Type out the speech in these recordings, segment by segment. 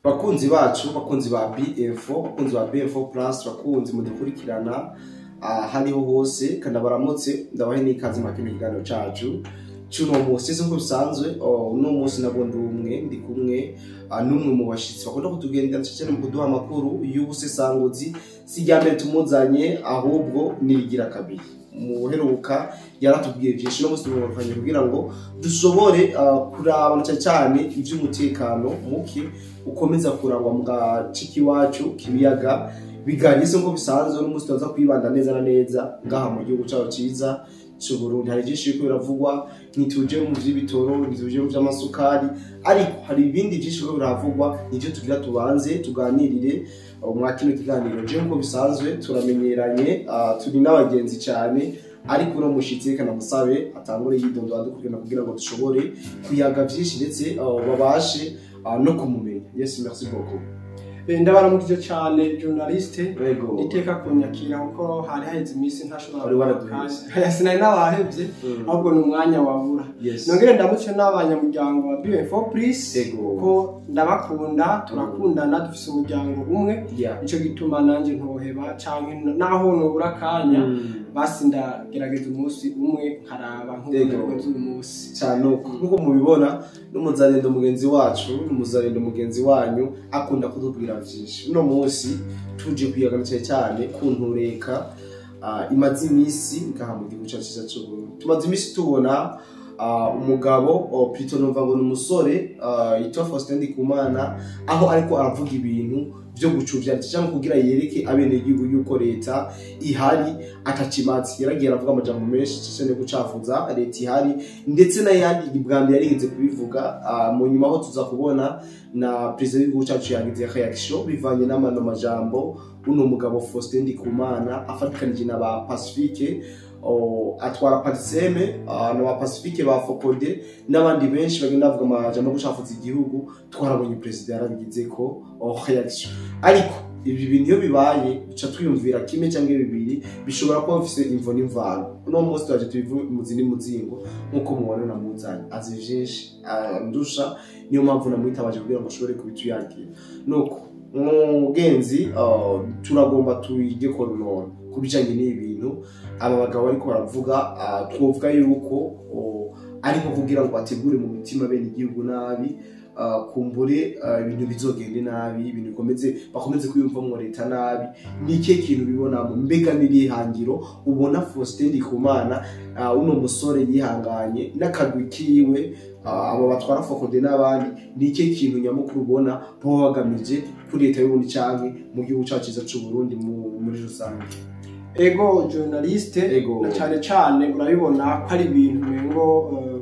Bakunzi bacu, bakunzi ba BM4, bakunzi ba BM4 Plus, bakunzi mudukurikirana ahariho hose, kandi baramutse, ndabahe n'ikaze mu kino kiganiro cacu cuno munsi. Nk'uko bisanzwe, uno munsi nabwo ndi umwe, ndi kumwe n'umwe mu bashitsi bakunda kutugendera cyane mu kuduha amakuru y'ubusesanguzi. Si irya mbere tumuzanye, ahubwo nirigira kabiri. Mu buheruka yaratubwiye byinshi, no munsi tumurukanye kugira ngo dushobore kuraba cyane cyane iby'umutekano muke ukomeza kurangwa mu gace k'iwacu k'ibiyaga bigari. Se nk'uko bisanzwe, n'umunsi tuza kwibanda neza na neza ngaha mu gihugu cyacu ciza c'u Burundi. Hari byinshi biriko biravugwa, ntituje mu vy'ibitoro, ntituje mu vy'amasukari, ariko hari ibindi byinshi biriko biravugwa, nivyo tugira tubanze tuganirire mwa kino kiganiro. Je nk'uko bisanzwe turamenyeranye, turi n'abagenzi cyane, ariko uno mushitsi reka namusabe atangure yidondora dukurikirana kugira ngo dushobore kuyaga byinshi, ndetse babashe no kumumenya. Yes, merci beaucoup. Ndabaramukije cyane, journaliste. Yego. Niteka kunyakira kuko hari haheze iminsi ntashobora. Wari waraduhevye. Sinari nabahevye, ahubwo ni umwanya wabura. Nongere ndamutse n'abanyamuryango ba BM4 Plus, kuko ndabakunda, turakundana, dufise umuryango umwe. Nico gituma nanje ntoheba canke naho nobura akanya, basi ndagerageza umunsi umwe nkaraba nk'uko nabikoze uyu munsi. Cyane uko nkuko mubibona, n'umuzarendo mugenzi wacu, n'umuzarendo mugenzi wanyu, akunda kutubwira vyinshi. Uno munsi tuje kwiyagana cyane cyane ku ntureka imaze iminsi ngaha mu gihugu cyacu cyiza c'u Burundi. Tumaze iminsi tubona umugabo, plutôt numva ngo ni umusore, yitwa Faustin Ndikumana, aho ariko aravuga ibintu byo gucuvya cyangwa kugira yereke abenegihugu yuko leta ihari atakimaze. Yaragiye aravuga amajambo menshi cyane gucafuza leta ihari, ndetse n'ayandi bwa mbere yarigeze kubivuga. Mu nyuma aho tuza kubona na perezida w'igihugu cyacu yagize réaction bivanye n'amano majambo uno mugabo Faustin Ndikumana afatikanije na ba Pacifique, atwara Parsem, na ba Pacifique ba Focode n'abandi benshi bagenda bavuga amajambo yo gucafuza igihugu. Twarabonye perezida yarabigize ko réaction, ariko ibi bintu iyo bibaye duca twiyumvira kimwe cyangwa bibiri bishobora kuba bifise imvo n'imvano. Uno munsi twaje tubivu muzi n'umuzingo. Nk'uko mubona, namuzanye, azi vyinshi ndusha, niyo mpamvu namwitabaje kugira ngo ashobore kubituyagira. Nuko mugenzi, turagomba tuyige ko none ku bijanye n'ibi bintu aba bagabo bariko baravuga. Twovuga yuko ari nko kugira ngo bategure mu mitima bene igihugu nabi, kumbure ibintu bizogende nabi, ibintu bikomeze, bakomeze kwiyumvamwo leta nabi. Ni ikihe kintu bibonamo? Mbega n'irihangiro ubona Faustin Ndikumana, uno musore yihanganye n'akagwi kiwe, abo batwara Focode n'abandi, ni ikihe kintu nyamukuru ubona baba bagamije kuri leta y'Uburundi canke mu gihugu cacu ciza c'u Burundi muri rusange? Ego, journaliste. Ego. Na cyane cyane urabibona ko ari ibintu ngo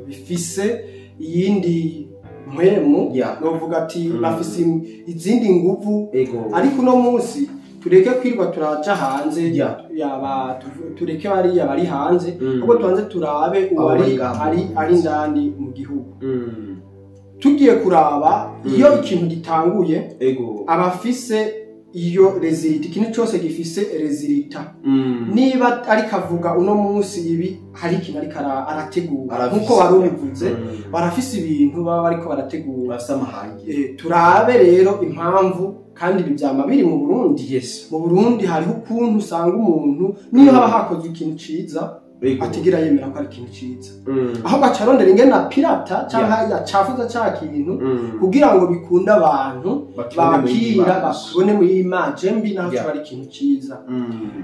bifise iyindi mpwemu, novuga ati bafise izindi nguvu. Ariko uno munsi tureke kwirwa turaja hanze, yaba tureke bariya bari hanze, ahubwo tubanze turabe abo uwari bari ngaha. ari indani mu gihugu. Tugiye kuraba, iyo ikintu gitanguye, abafise iyo résultat, ikintu cyose gifise résultat. Niba ariko avuga uno munsi ibi, hari ikintu ariko arategura. Arafise. Nkuko wari ubivuze, barafise ibintu baba bariko barategura. Bafise amahangiro. Turabe rero impamvu, kandi ibi vyama biri mu Burundi. Mu Burundi hariho ukuntu usanga umuntu niyo haba hakozwe ikintu ciza, atigira yemera ko ari ikintu ciza, aho baca arondera ingene pirata canke yacafuza ca kintu kugira ngo bikunde abantu bakibone muri bakira image. Bakibone muri image mbi, naho kiba ari ikintu ciza.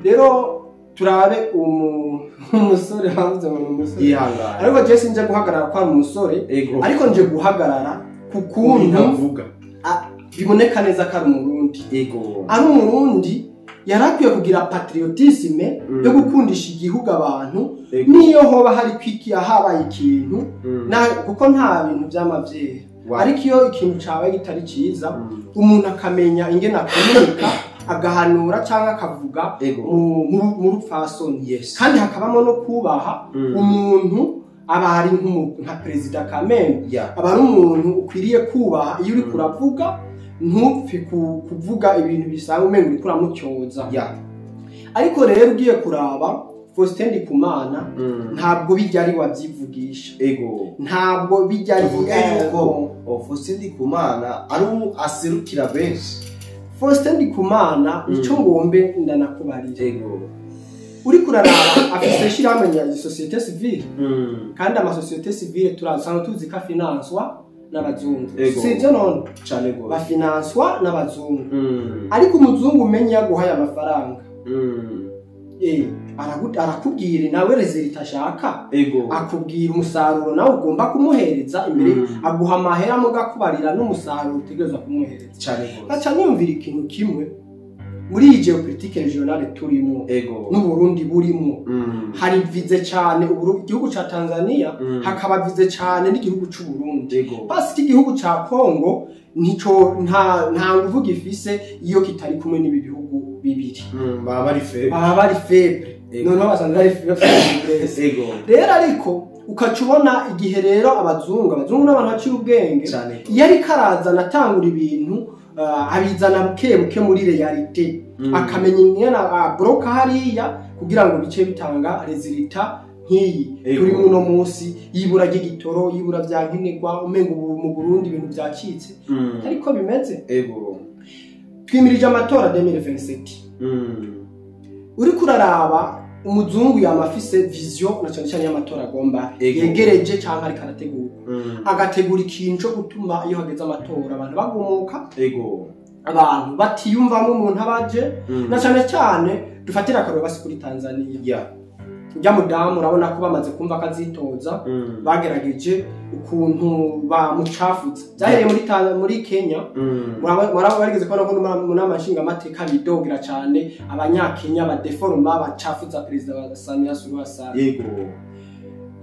Rero turabe umusore bavuze ngo ni umusore, yihangana, ariko je sinje guhagarara ko ari umusore, ariko nje guhagarara ku kuntu avuga. Biboneka neza ko ari Umurundi. Ari Umurundi, yari akwiye kugira patriotisme yo gukundisha igihugu abantu, niyo hoba hari kwikiya habaye ikintu, kuko nta bintu vyama vyera. Ariko iyo ikintu cabaye kitari ciza, umuntu akamenya ingene akomunika, agahanura canke akavuga mu rupfasoni, kandi hakabamo no kubaha umuntu aba ari nka perezida Kameme, aba ari umuntu ukwiriye kubaha. Iyo uriko uravuga, ntupfe kuvuga ibintu bisanga umengo uriko uramutyoza. Ariko rero ugiye kuraba Faustin Ndikumana ntabwo bijya ari wabyivugisha. Ego. Ntabwo bijya ari tuvuge yuko Faustin Ndikumana ari aserukira benshi. Faustin Ndikumana ico ngombe ndanakubarira. Ego. Uri kuraraba afise shirahamwe ya société civile. Kandi ama société civile turazana tuzi ka finanswa n'abazungu. Sivyo none? Cyane go. Bafinanswa n'abazungu. Ariko umuzungu umenye yaguhaye amafaranga. Arakubwira nawe resultat ashaka. Ego. Akubwira umusaruro nawe ugomba kumuhereza imbere, aguha amahera mugakubarira n'umusaruro utegerezwa kumuhereza. Cyane go. Aca niyumvira ikintu kimwe muri iyi géopolitique régionale turimo. Ego. N'u Burundi burimo. Hari vize cyane igihugu ca Tanzania, hakaba vize cyane n'igihugu c'u Burundi. Ego. Basi igihugu ca Congo nico nta nguvu gifise iyo kitari kumwe n'ibi bihugu bibiri. Baba bari faible. Baba bari faible. Noneho basanzwe bari faible. Ego. Rero ariko ukaca ubona igihe rero abazungu n'abantu baciye ubwenge iyo ariko arazana atangura ibintu abizana buke buke muri realite, akamenya ingene abroka hariya kugira ngo bice bitanga resultat nk'iyi turi muno munsi yibura ry'igitoro, yibura vya nkenerwa, umengo mu Burundi ibintu byacitse. Ariko bimeze. Ego. Twimirije amatora 2027. Uri kuraraba umuzungu yamafise vision na cyane cyane y'amatora agomba yegereje cyangwa ariko arategura. Agategura ikintu cyo gutuma iyo hageze amatora abantu bagumuka. Ego. Abantu batiyumvamo umuntu abaje na cyane cyane dufatira akarorero basi kuri Tanzania. Ujya mudamu urabona ko bamaze kumva akazitoza, bagerageje ukuntu bamucafuza. Byahereye muri Kenya. Barigeze kubona ko mu nama nshingamateka bidogira cyane abanyakenya badeforma bacafuza perezida wa Samia Suluhu Hassan. Yego.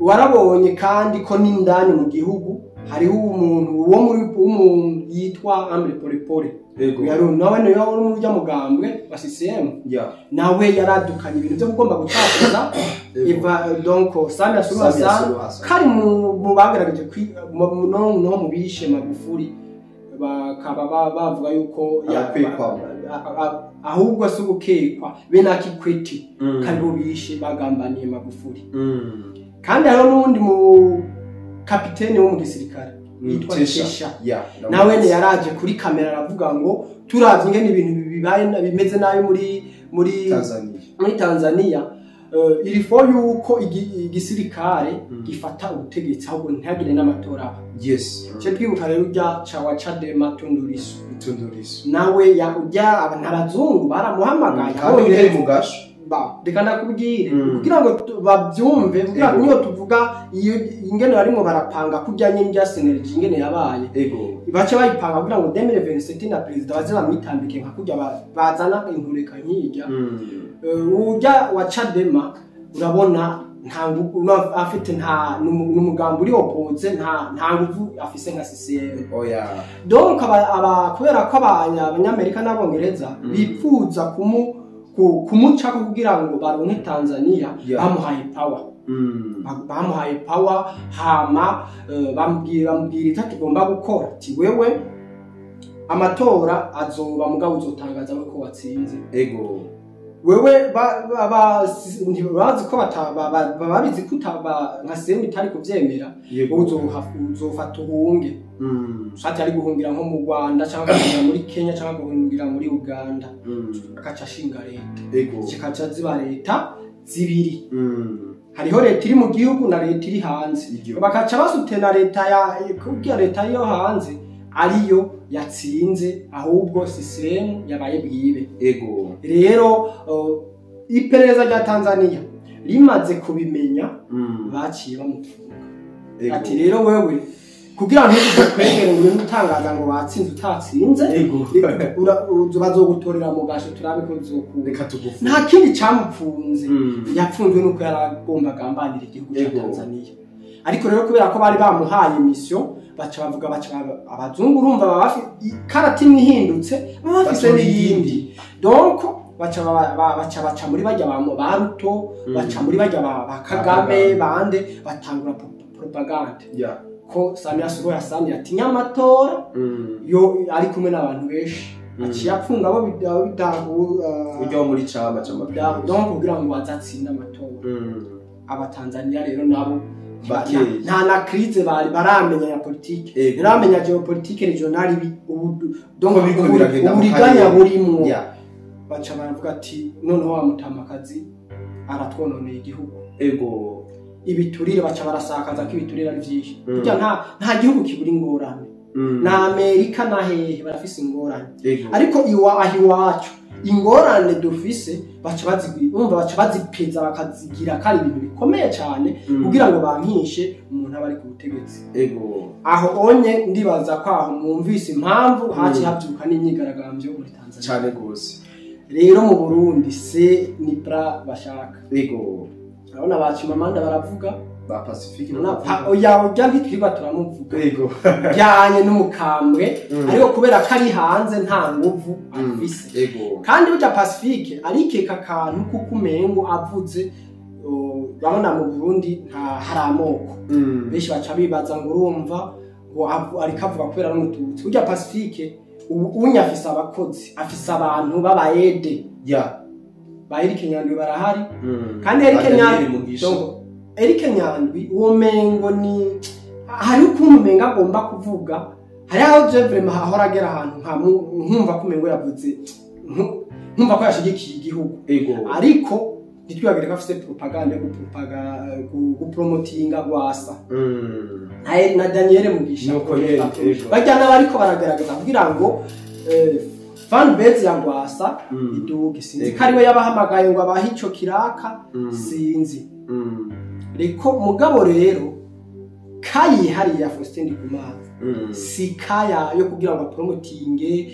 Warabonye kandi ko n'indani mu gihugu hariho umuntu wo muri umuntu yitwa Amri Polepole. Yego. Yari nawe niyo uri mu mugambwe wa CCM. Nawe yaradukanye ibintu byo kugomba gucafuza. Eva donc Samia Suluhu Hassan kari mu bagerageje no mu bishe Magufuli bakaba bavuga yuko yakwekwa ahubwo si gukekwa bene Kikwete kari bo bishe bagambaniye Magufuli. Kandi hariho n'undi mu kapitene wo mu gisirikare yitwa Tesha. Nawe ne yaraje kuri kamera aravuga ngo turavye ingene ibintu bibaye bimeze nabi muri Tanzania. Muri Tanzania irifo yuko igisirikare gifata ubutegetsi ahubwo ntihagire n'amatora. Yes. Cyo twibuka rero urya cawa Chadema Tundu Lissu. Tundu Lissu. Nawe ya urya abazungu baramuhamagaye. Kandi yari mugasho. Reka ndakubwire kugira ngo babyumve kugira ngo niyo tuvuga iyo ingene barimo barapanga kurya nyine synergy ingene yabaye. Ego. Bace bayipanga kugira ngo 2027 na president baze bamwitambike nka kurya bazana intureka nkijya. Urya wa Chadema urabona nta nguvu afite, nta n'umugambi uri opposé, nta nguvu afise nka CCM. Oya. Donc aba kubera ko abanyamerika n'abongereza bipfuza kumuca kugira ngo baronke Tanzania, bamuhaye power. Bamuhaye power hama bamubwira icyo tugomba gukora, ati wewe amatora azoba mugabo uzotangaza ko watsinze. Ego. Wewe bazi ko babizi ko nka semu itari kuvyemera, uzofata uhunge. Ushatse ari guhungira nko mu Rwanda cyangwa guhungira muri Kenya cyangwa guhungira muri Uganda. Akaca ashinga leta. Ego. Kikaca ziba leta zibiri. Hariho leta iri mu gihugu na leta iri hanze. Bakaca basutena leta ya kugira leta yo hanze ariyo yatsinze, ahubwo CCM yabaye bwibe. Ego. Rero iperereza rya Tanzania rimaze kubimenya, baciye bamufunga. Ati rero wewe kugira ntuzukwegere ngo utangaza ngo watsinze utatsinze, bazogutorera mu gasho turabe ko bizokunda. Reka tugufunge. Nta kindi camupfunze. Yapfunzwe nuko yaragomba agambanira igihugu cya Tanzania. Ariko rero kubera ko bari bamuhaye mission, baca bavuga baca abazungu urumva baba karati ihindutse baba bafise n'iyindi. Donc baca muri bajya ba Ruto, baca muri bajya ba Kagame bande batangura propaganda. Ko Samia Suluhu Hassan yatinya amatora yo ari kumwe n'abantu benshi. Aciye apfunga abo bidahu ujya muri chama cha donc kugira ngo azatsinda amatora. Abatanzania rero nabo nta na crise bari baramenya ya politique, baramenya geopolitique regionale ubu donc uburiganya burimo. Baca baravuga ati noneho wa mutamakazi aratwononeye igihugu. Ego ibiturire baca barasakaza ko ibiturire ari byinshi. Burya nta gihugu kibura ingorane. Na Amerika na hehe barafise ingorane. Ariko iwacu ingorane dufise baca bazigwumva baca bazipeza bakazigira kari ibintu bikomeye cyane kugira ngo bankishe umuntu abari ku butegetsi. Ego aho onye ndibaza ko aho mwumvise impamvu haci habyuka n'imyigaragambyo muri Tanzania cyane gose. Rero mu Burundi se ni pra bashaka. Ego urabona bacimamanda baravuga ba Pacifique oya ujya ntitwiba turamuvuga. Ego byanye n'umukambwe ariko kubera ko ari hanze nta nguvu afise. Ego kandi burya Pacifique arikeka akantu kuko umengo avuze urabona mu Burundi nta hari amoko benshi baca bibaza ngo urumva ngo ariko avuga kubera ari umututsi. Burya Pacifique unyafise abakozi afise abantu b'abayede ya ba Eric Nyandwi barahari. Kandi Eric Nyandwi Eric Nyandwi uwo mengo ni hari ukuntu menga agomba kuvuga hari aho je vraiment ahora agera ahantu nka nkumva ko mengo yavuze nkumva ko yashigikiye igihugu. Ariko ntitwibagire ko afise propaganda yo gupromotinga Rwasa na Daniel Mugisha bajya n'abariko baragaragaza kugira ngo fan base ya Rwasa iduge. Sinzi ko ariwe yabahamagaye ngo abahe ico kiraka sinzi. Reko mugabo rero kayi hari ya Faustin Ndikumana si kaya yo kugira ngo promotinge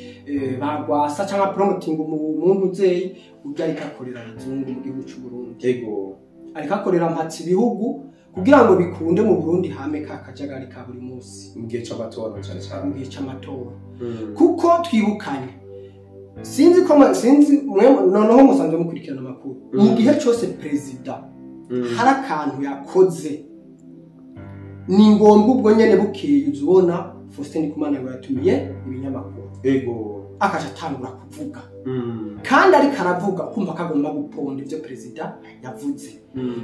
bagwasa cyangwa promoting umuntu uzeyi ujya ariko akorera abazungu mu gihugu cy'u Burundi. Ego ariko akorera mpatsi bihugu kugira ngo bikunde mu Burundi hame ka kajagari ka buri munsi mu gihe c'amatora cyane cyane mu gihe c'amatora. Kuko twibukanye sinzi ko sinzi noneho musanzwe mukurikirana amakuru mu gihe cyose president hari akantu yakoze ni ngombwa ubwo nyene bukeye uzubona Faustin Ndikumana ngo yatumiye ibinyamakuru. Ego akaca atangura kuvuga kandi ariko aravuga kumva kagomba guponda ivyo president yavuze.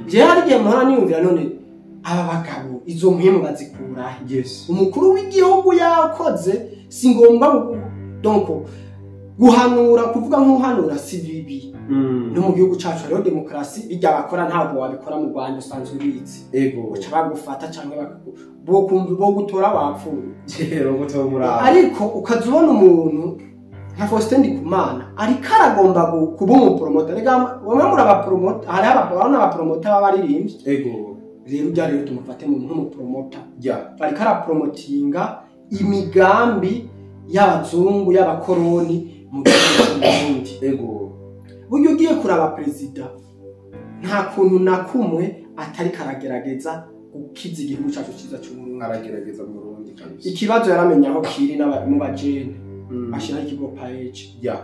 Je hari igihe mpora niyumvira none aba bagabo izo mpemu bazikura. Yes umukuru w'igihugu yakoze si ngombwa donc guhanura kuvuga nk'uhanura si bibi. No mu gihugu cacu hariho demokarasi bijya bakora ntabwo wabikora mu Rwanda usanzwe ubizi. Ego uca bagufata cyangwa bokumva bo gutora bapfuye. Ariko ukaza ubona umuntu nka Faustin Ndikumana ariko aragomba kuba umupromoter. Rega bamwe muri abapromoter hari abapromoter b'abaririmbyi. Ego rero ujya rero tumufate mu nk'umupromoter. Ya ariko arapromotinga imigambi y'abazungu y'abakoroni mu gihugu cy'u Burundi. Ego buryo ugiye kuraba president nta kuntu na kumwe atari karagerageza gukiza igihugu cyacu cyiza cy'u Burundi. Aragerageza mu Burundi kabisa. Ikibazo yaramenya aho kiri mu bajene ashira ikigo page. Ya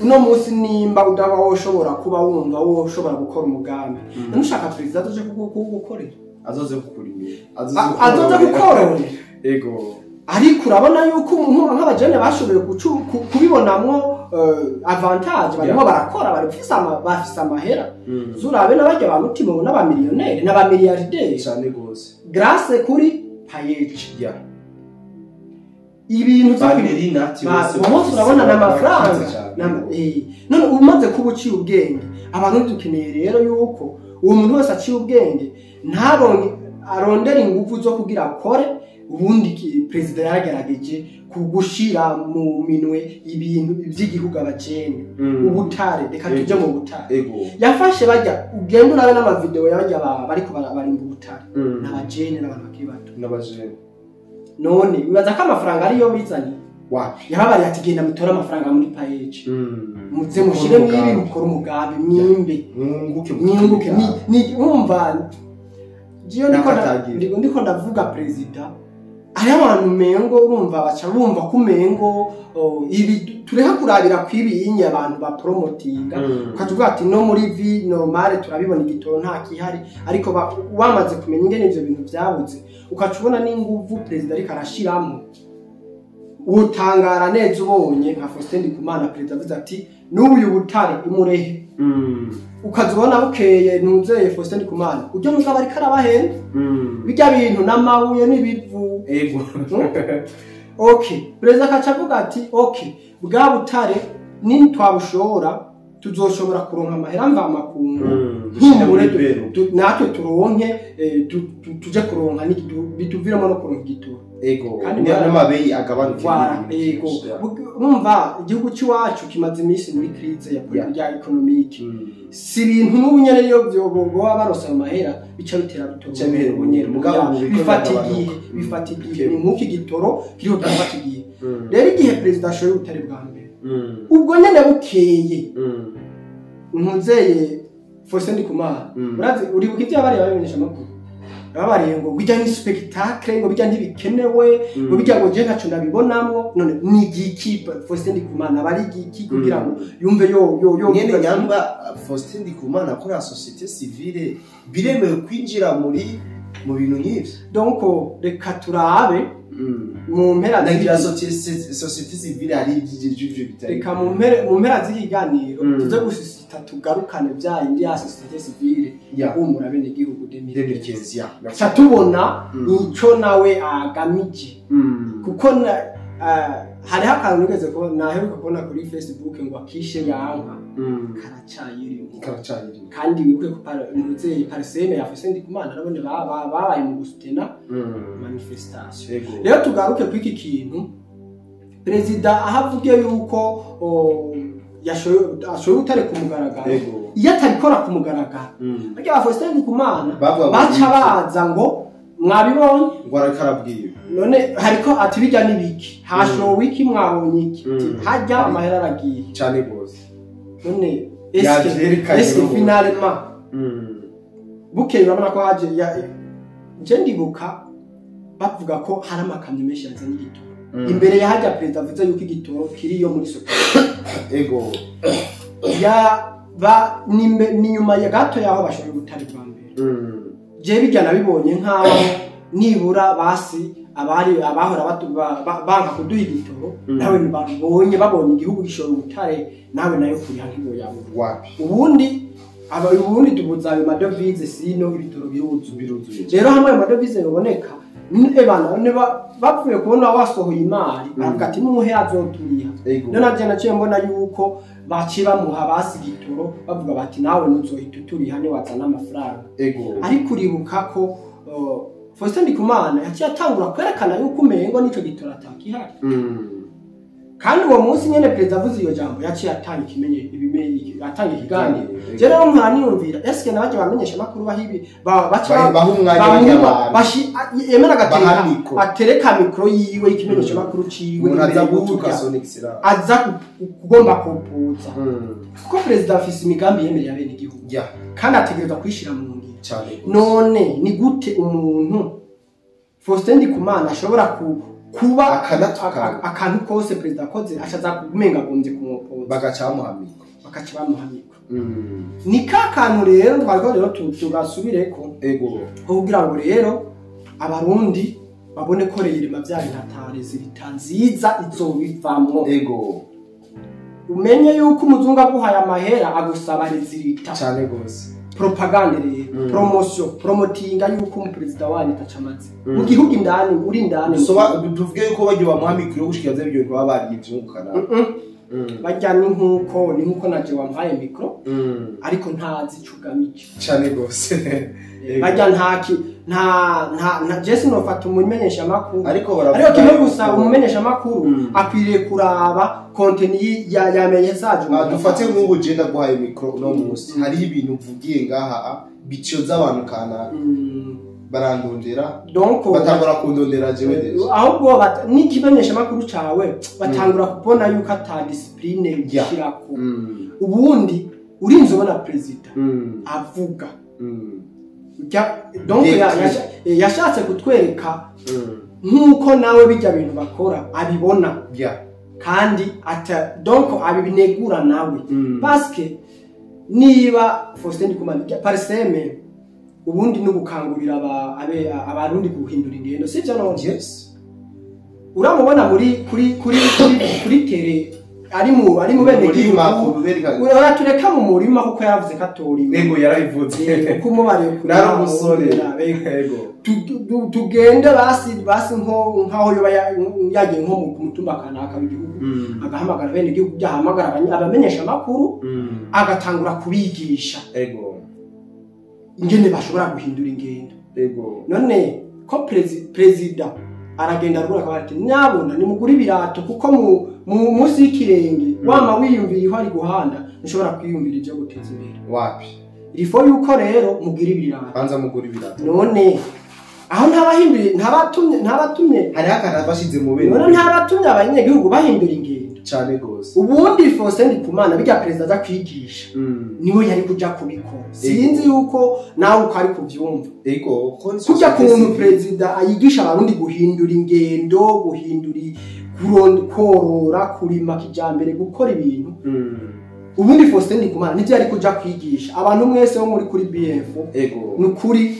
uno munsi nimba udaba woshobora kuba wumva woshobora gukora umugambi nushaka president azoje kugukorera azoze kukurimira azoze gukorora. Ego ariko urabona yuko umuntu nk'abajene bashoboye kubibonamwo avantage barimo barakora barifise bafise amahera. Zurabe n'abajya ba mutima n'abamiliyoneri n'abamiliyarderi cyane gose grâce kuri payeje. Ya ibintu byo kwirina umunsi urabona n'amafaranga none umaze kuba uciye ubwenge abantu dukeneye rero yuko uwo muntu wese aciye ubwenge ntaronke arondera ingufu zo kugira akore. Ubundi president yaragerageje kugushira mu minwe ibintu by'igihugu abajene ubutare reka tuje mu butare. Yafashe bajya ugenda urabe n'amavideo yabajya bariko barimba ubutare n'abajene n'abantu bakiri bato n'abajene. None bibaza ko amafaranga ariyo bizanye wapi yababari ati genda mutore amafaranga muri page muze mushire mwibi mukora umugambi mwimbe mwunguke ni umva jiyo ndiko ndavuga president ari abantu mengo urumva baca bumva kumengo ibi tureka kurabira kwibi inye abantu ba promotinga ukavuga ati no muri vie normale turabibona igitoro nta kihari ariko wamaze kumenya ingene ivyo bintu byabuze ukacubona n'inguvu president ariko arashiramo Utangara neza ubonye nka Faustin Ndikumana perezida avuze ati n'ubu butare imurehe. Ukazibona bukeye ntuzeye Faustin Ndikumana ujya mugabo ariko arabahenda. Bijya bintu n'amabuye n'ibivu. Ego. Okay, perezida akaca avuga ati okay, bwa butare nini twabushora tuzoshobora kuronka amahera mva makungu. Nkumbure natwe turonke tuje kuronka bituviramo no kuronka igitoro. Ego. Kandi n'amabeyi agabanuke. Ego. Urumva igihugu cy'iwacu kimaze iminsi muri crise ya politiki ya economique. Si ibintu n'ubu nyene niyo byoboba barosa ayo mahera bica bitera bitoro. Bifata igihe ni nk'uko igitoro kiriho gifata igihe. Rero igihe perezida ashoye ubutare bwa mbere ubwo nyene bukeye ntuzeye Faustin Ndikumana urazi uribuka ivyo abari babimenyesha amakuru babariye ngo bijya ni spectacle ngo bijya ntibikenewe ngo bijya ngo je ntaco ndabibonamwo. None ni igiki Faustin Ndikumana bari igiki kugira ngo yumve yo nyene nyamba Faustin Ndikumana akora société civile biremewe kwinjira muri mu bintu nk'ivyo. Donc reka turabe mu mpera nagira société civile ari ivyo bitari. Reka mu mpera z'ikiganiro tuze gusisita tugarukane bya indi ya société civile yahumura bene gihugu 2015 ya tubona ico nawe agamije. Kuko hariho akantu nigeze kubona naheruka kubona kuri Facebook ngo akishe yanka karacayirimo kandi wibuke ko nuzeye Parseme ya Faustin Ndikumana nabone babaye mu gusutena manifestation. Rero tugaruke ku iki kintu perezida ahavuge yuko yashoye utare ku mugaragaro. Iyo atabikora ku mugaragaro barya ba Faustin Ndikumana baca baza ngo mwabibonye ngo arakarabwiye none hariko ati bijya nibiki hashowe iki mwabonye iki hajya amahera aragiye cyane gose. None eske finalement bukeye urabona ko haje nje ndibuka bavuga ko hari amakamyo menshi yazanye igitoro imbere ya hajya perezida avuze yuko igitoro kiriyo muri soko. Ego. Ya ba ni nyuma ya gato yaho bashoboye gutari bwa mbere. Je bijya nabibonye nkaho nibura basi abari abahora banka kuduha igitoro nawe babonye babonye igihugu gishora ubutare nawe nayo kuriha nkibo yabo wapi. Ubundi tubuza ayo madovize sino ibitoro biruzuye. Rero hamwe ayo madovize yoboneka ebana ne bapfuye kubona wasohoye imari avuga ati muhe azoturiha. None naje naciye mbona yuko baciba muha basi igitoro bavuga bati nawe nuzohita uturiha ne wazana amafaranga. Ariko uribuka ko Faustin Ndikumana yaciye atangura kwerekana yuko umengo nico gitoro atakihari. Kandi uwo munsi nyene perezida avuze iyo jambo yaciye atanga atanga ikiganiro. Je rero ntaniyumvira eske nabaje bamenyesha makuru bahibi baca bashi yemera gatereka atereka mikro yiwe ikimenyesha makuru ciwe aza gutuka Sonic Sira aza kugomba kupuza. Kuko perezida afise imigambi yemerera bene igihugu kandi ategerezwa kwishira mu ngiro. None ni gute umuntu Faustin Ndikumana ashobora kuba akantu kose perezida akoze ashaza kumenga gombye kumwopoza bagaca bamuhamika. Ni ka kantu rero twariko rero tugasubireko. Ego. Kugira ngo rero abarundi babone ko reyirima bya binatare zirita nziza izobivamwo. Ego. Umenye yuko umuzungu aguhaye amahera agusaba rezilita cyane gose. Propagande rero promotion promotinga yuko umuperezida wanyu atacamaze mu gihugu indani uri indani. Soba tuvuge yuko bagiye bamuha mikro gushikira ibyo bintu baba barivyungukana. Bajya ni nkuko naje wampaye mikro ariko ntazi icugamije cyane gose. Bajya ntaki nta Jesse nofata umumenyesha makuru ariko kimwe gusa umumenyesha makuru akwiriye kuraba content ya message. Dufate nk'ubu je ndaguhaye mikro no munsi hari ibintu mvugiye ngaha bicoza abantu kana barandondera donc batangura kundondera jewe deje ahubwo n'ikimenyesha makuru cawe batangura kubona yuko ata discipline bishirako. Ubundi urinze ubona president avuga donc yashatse kutwereka nkuko nawe bijya bintu bakora abibona kandi ata donc abinegura nawe parce que niba Faustin Ndikumana Parseme ubundi no gukangurira abarundi guhindura ingendo sivyo none? Yes. Uramubona muri kuri kuri kuri tele ari mu bene gihugu uratureka mu murima kuko yaravuze ko atorima. Ego yarabivuze kumubare nari umusore. Ego tugende basi nko nkaho yoba yagiye nko mu mutumba kanaka w'igihugu, agahamagara bene gihugu, byahamagara abamenyesha makuru, agatangura kubigisha. Ego ingene bashobora guhindura ingendo. Ego none ko president aragenda rugura akaba ati nyabona nimugura ibirato kuko mu munsi y'ikirenge wama wiyumvira iho ari guhanda ntushobora kwiyumvira ibyo guteza imbere. Wapi irifo yuko rero mugira ibirato, banza mugura ibirato. None aho ntabahimbire ntabatumye hari akana bashize mu bene, none ntabatumye abanyagihugu bahindura ingendo cyane gose. Ubundi Faustin Ndikumana bijya president aza kwigisha niwe yari kuja kubikora. Sinzi yuko nawe uko ari kuvyumva. Ego kujya kuntu president ayigisha abarundi guhindura ingendo, guhindura korora, kurima kijambere, gukora ibintu. Ubundi Faustin Ndikumana nivyo yari kuja kwigisha abantu mwese bo muri kuri BF. Ego nukuri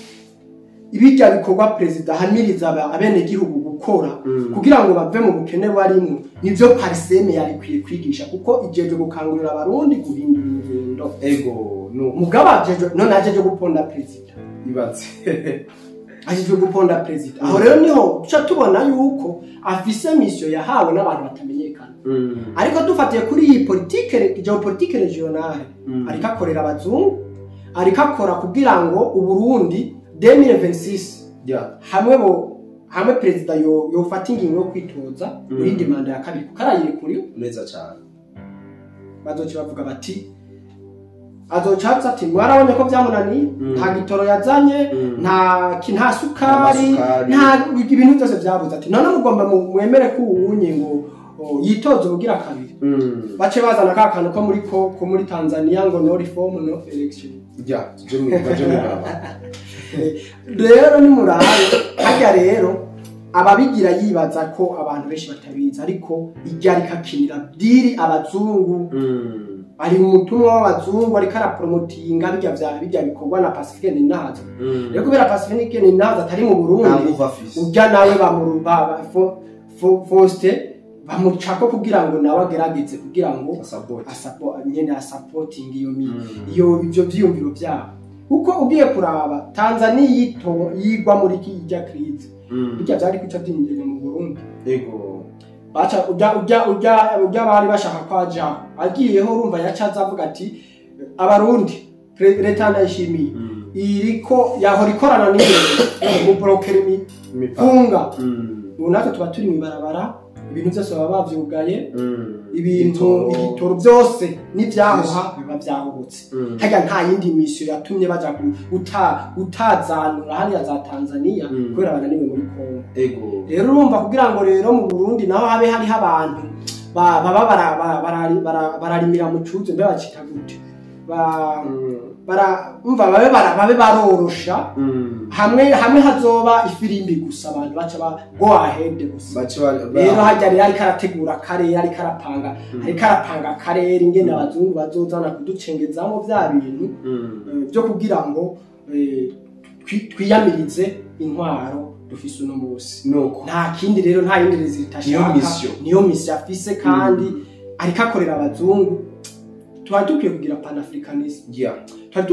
ibijya bikorwa president ahamiriza abene gihugu gukora kugira ngo bave mu bukene barimo, nivyo Parseme yari kwiye kwigisha kuko ijeje gukangurira abarundi guhindura ingendo. Ego no mugaba ajeje none ajeje guponda president ibatse ajeje guponda president. Aho rero niho tuca tubona yuko afise mission yahawe n'abantu batamenyekana. Ariko dufatiye kuri iyi politique géopolitique régionale, ariko akorera abazungu, ariko akora kugira ngo Uburundi 2026 hamwe president yofata ingingo yo kwitoza muri demanda ya kabiri kuko arayirekuriwe neza cyane. Bazoca bavuga bati azoca ati mwarabonye ko byamunaniye, nta gitoro yazanye, nta sukari, nta ibintu byose byabuze, ati none mugomba mwemere ko uwunye ngo yitoze ubugira kabiri. Bace bazana ka kantu ko muri ko muri Tanzania ngo no reform no election. Rero ni murabe hajya rero ababigira yibaza ko abantu benshi batabizi, ariko ijya rikakinira diri abazungu. Ari umutumwa w'abazungu ariko arapromotinga bijya bikorwa na Pacifique Ninazo. Rero kubera Pacifique Ninazo atari mu Burundi, ujya nawe bamuruba Faustin bamucako kugira ngo nawe agerageze kugira ngo nyene asupporting iyo iyo ivyo vyiyumviro byabo. Uko ugiye kuraba Tanzania yigwa muri kijya crise, bijya byari kuca byinjira mu Burundi. Ego baca ujya bari bashaka kwaja agiyeho urumva yacaza avuga ati abarundi leta ndayishimiye iriko yahora ikorana n'ibintu mu broker imifunga. Ubu natwe tuba turi mwibarabara, ibintu byose baba bavyugaye, ibintu igitoro byose n'ivyahoha biba vyahubutse. Harya nta yindi mission yatumye baja gutazanura hariya za Tanzania kubera bananiwe muri Kongo. Ego rero urumva kugira ngo rero mu Burundi naho habe hariho abantu baba bararimira mu cuzo mbe bacita gute babe barorosha hamwe hazoba ifirimbi gusa abantu baca ba go ahead gusa. Rero hajya rero ariko arategura karere, ariko arapanga karere ingene abazungu bazozana kuducengezamo vya bintu byo kugira ngo twiyamirize intwaro dufise uno munsi. Nta kindi rero, nta yindi resultat ashaka, niyo mission afise kandi ariko akorera abazungu. Twari dukwiye kugira panafricanisme, twari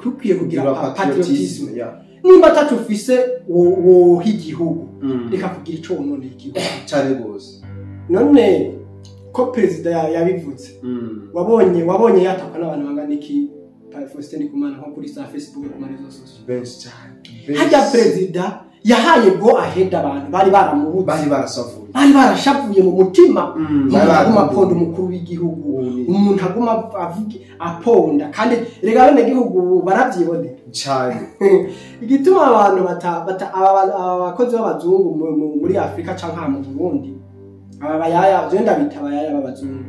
dukwiye kugira patriotisme. Nimba atacufise woha igihugu, reka kugira ico wononera igihugu cyane gose. None ko president yabivuze, wabonye yatakwa n'abantu bangana iki Faustin Ndikumana nko kuri sa Facebook ku marezo sociaux benshi cyane. Hajya president yahaye go ahead abantu bari baramubuze, bari barashavuye mu mutima. Aguma aponda umukuru w'igihugu, umuntu aguma avuga aponda, kandi rega bene gihugu baravyibonera cyane. Igituma abantu abakozi b'abazungu muri Afrika canke mu Burundi, aba bayaya je ndabita abayaya b'abazungu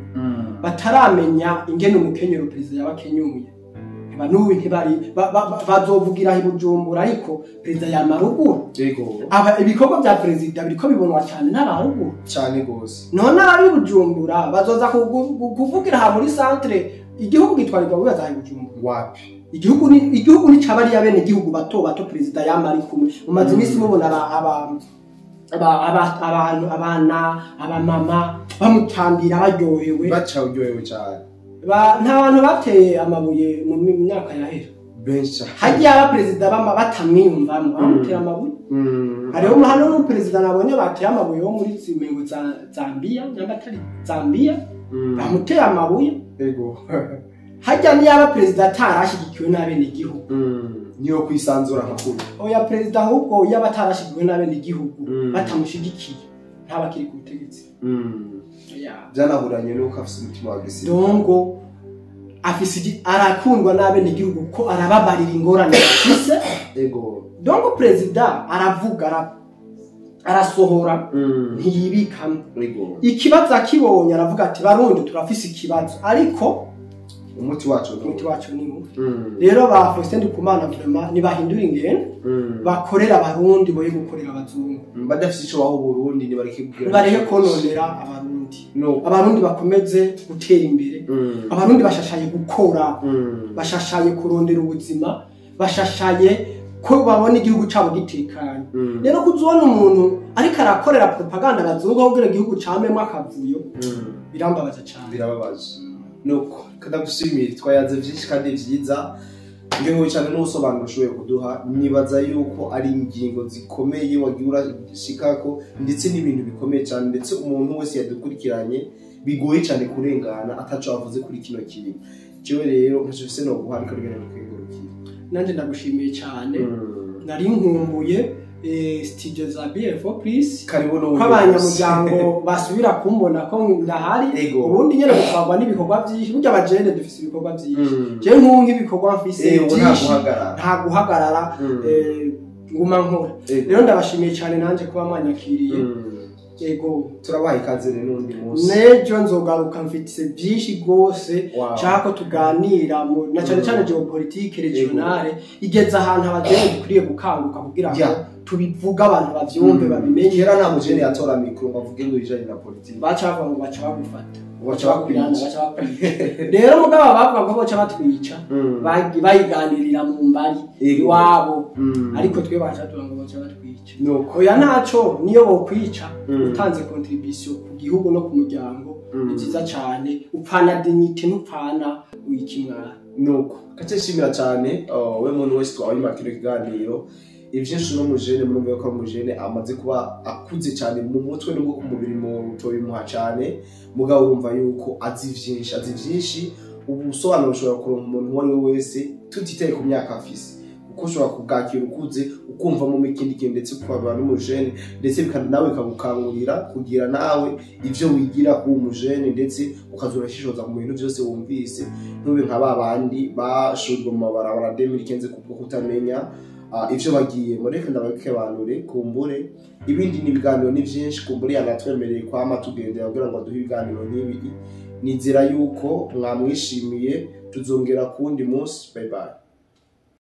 bataramenya ingene umukenyero president yabakenyuye. Banuwe ntibari bazovugira i Bujumbura, ariko president ya maruguru. Yego aba ibikorwa bya president biriko bibonwa cyane n'abaruguru cyane gose. None abari Bujumbura bazoza kuvugira ha muri centre igihugu gitwarirwa bibaza i Bujumbura. Wapi igihugu ni cabari ya bene igihugu bato bato president yamari kumwe. Mumaze iminsi mubona aba Abantu, abana, abamama bamutambira baryohewe, baca uryohewe cyane. Nta bantu bateye amabuye mu myaka yahera. Benshi. Hagiye aba perezida bama batamwiyumvamo bamutera amabuye. Hariho hano n'umuperezida nabonye bateye amabuye wo muri zimengo za Zambia, nyamba atari Zambia, bamuteye amabuye. Ego. Hajya niyo perezida atarashyigikiwe n'abenegihugu. Niyo kwisanzura nkakuru. Oya, perezida ahubwo yaba atarashyigikiwe n'abenegihugu, batamushigikiye, ntabakiri ku butegetsi. Byanahuranye nuko afise umutima wa gisirikare. Dongo afise arakundwa n'abenegihugu ko arababarira ingorane afise. Ego. Dongo perezida aravuga, arasohora, ntiyibikamo. Ego. Ikibazo akibonye aravuga ati barundi turafise ikibazo, ariko umuti wacu ni mubi. Rero ba Faustin Ndikumana vraiment nibahindura ingendo, bakorera abarundi boye gukorera abazungu. Badafise ico baho Burundi nibareke kugira, bareke kononera abarundi. Abarundi bakomeze gutera imbere. Abarundi bashashaye gukora, bashashaye kurondera ubuzima, bashashaye ko babona igihugu cabo gitekanye. Rero kuzubona umuntu ariko arakorera propaganda abazungu aho kugira igihugu camemwe akavuyo, birambabaza cyane. Birababaje. Nuko kadagushimira, twayanze vyinshi kandi vyiza. Ngewe cyane n'ubusobanuro ushoboye kuduha, nibaza yuko ari ingingo zikomeye wagiye urashikako, ndetse n'ibintu bikomeye cyane, ndetse umuntu wese yadukurikiranye bigoye cyane kurengana ataco avuze kuri kino kintu. Jewe rero ntaco mfise no guha, ariko rero kwengurukira. Nanje ndagushimiye cyane. Nari nkumbuye studio za BF4 Plus. Karibu no ko abanyamuryango basubira kumbona ko ndahari. Ubundi nyene gutwarwa n'ibikorwa byinshi, burya abajene dufise ibikorwa byinshi. Je nkunga ibikorwa mfise byinshi, nta guhagarara, nguma nkora. Rero ndabashimiye cyane nanje kuba mwanyakiriye. Ego, turabaha ikaze rero n'undi munsi. Nejo nzogaruka mfite byinshi gose nshaka ko tuganira na cyane cyane geopolitique regionale igeze ahantu abajene dukwiriye gukanguka kugira ngo tubivuga abantu bavyumve, babimenye. Kera nta mujene yatora mikro ngo avuge ngo ibijanye na politiki, bacavuga ngo baca bagufata, baca bakwirana, baca bakwica. Rero mugabo bavuga ngo baca batwica, bayiganirira mu mbari iwabo, ariko twe baca tuvuga ngo baca batwica. Oya ntaco, niyo bokwica utanze contribution ku gihugu no ku muryango, ni byiza cyane, upfana dignité ntupfana uyikimwara. Nuko kace shimira cyane we muntu wese twawima kino kiganiro. Ivyinshi no mujene murumva ko mujene amaze kuba akuze cyane mu mutwe no ku mubiri mutobimuha cyane, mugabo urumva yuko azi vyinshi. Ubusobanuro ushobora kuronka umuntu uwo ari we wese tutitaye ku myaka afise, kuko ushobora kubwakira ukuze ukumva mu ikindi kintu, ndetse ukaba n'umujene, ndetse nawe bikagukangurira kugira nawe ivyo wigira ku mujene, ndetse ukazurashishoza mu bintu byose wumvise, ntube nka babandi bashurwa mu mabarabara 2015 kubwo kutamenya ivyo bagiye. Mureke ndabakebanure kumbure ibindi ni ibiganiro ni byinshi, kumbure yanatwemereye kwama tugendera kugira ngo aduhe ibiganiro nk'ibi. Nizera yuko mwamwishimiye, tuzongera kundi munsi. Bye bye.